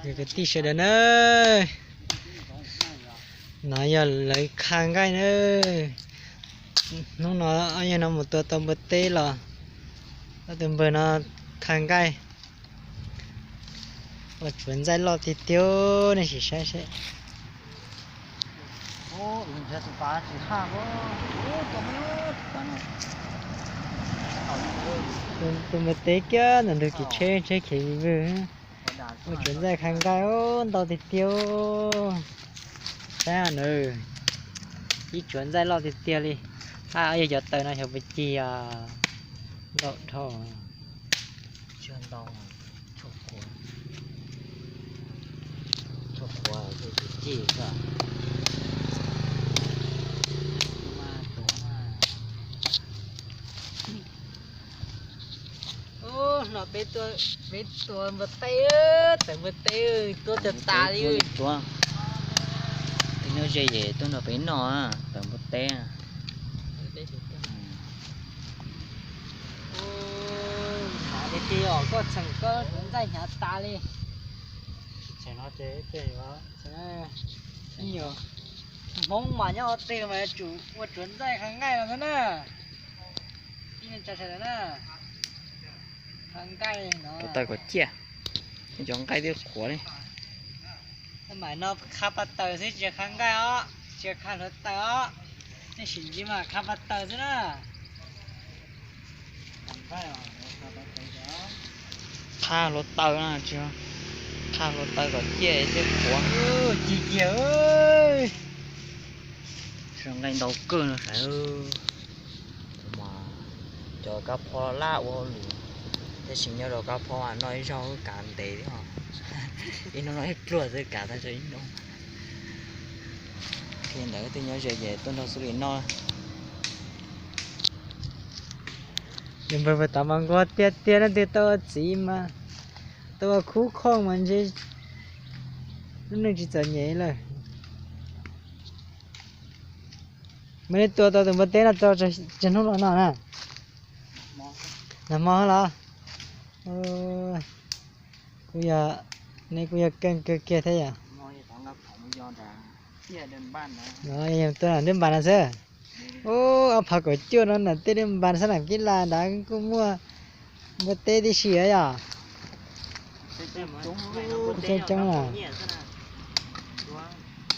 Kwv tij sawv daws na, no yog lawv qha nqaij na. Hnub no yog no mus tua tau npua teb los, ob tug npawg no qha nqaij. Ua tsuav ntxaij loj tiag tiag, nej sim saib seb. Tus npawg teb kiag ntawm ntug kis tsheb, tsheb khiav vwg vwg. Ua tsuav ntxaij qha nqaij ntau tiag tiag. Saib na, ib tsuav ntxaij loj tiag tiag li. Hab yog cov taws no xyov puas cig os, ntau dhau. Ub, no peb tua npua teb, tawm npua teb tuab tag tas li. Tsuav, tsuav. Twb nyob ze ces tuaj nrog peb noj, tawm npua teb. Hnyav tiag tiag os, koj txheem koj tsuav ntxaij hnyav tas li. Hmoob mas nyob qhov twg mas yuav tsum ua tsuav ntxaij qha nqaij no xwb na. Ib leeg tsa sawv daws na, qha nqaij no. Tua taws kom ciaj, cov nqaij twb qhuav li. Mam no qha pas taws xwb tsis qha nqaij os, tsis qha hluav taws os. Nej sim ntsis mas qha pas taws xwb na. Qha hluav taws na, qha hluav taws kom ciaj thiab qhuav. Ci kiag. Nqaij ntau kawg no sawv. Cov kab phob laj ua hauj lwm, tab sis nyob rau kab phob mas noj ib zaug kav ntev thiab os. Ib hnub noj ib pluag xwb, kav tag nrho ib hnub. Li ntawd twb nyob ze ces tuaj nrog xwb li noj. Npawg, npawg tod mas nquag tiag tiag, leej twg tau ua txiv mas tau ua khub khooj mas ntshe lub neej tsis txom nyem lawm. Mas nej tua tau tus npua teb no tau tsawg hnub los no na? Nag hmo los? Kuj yog, nej kuj yog keej kawg kiag thiab yom. Tua dej npas no xwb. Ub, ob phav kaum cuaj no na, tej dej npas sab nam kib las nrad kuj muaj npua teb tib si yom. Coob coob os.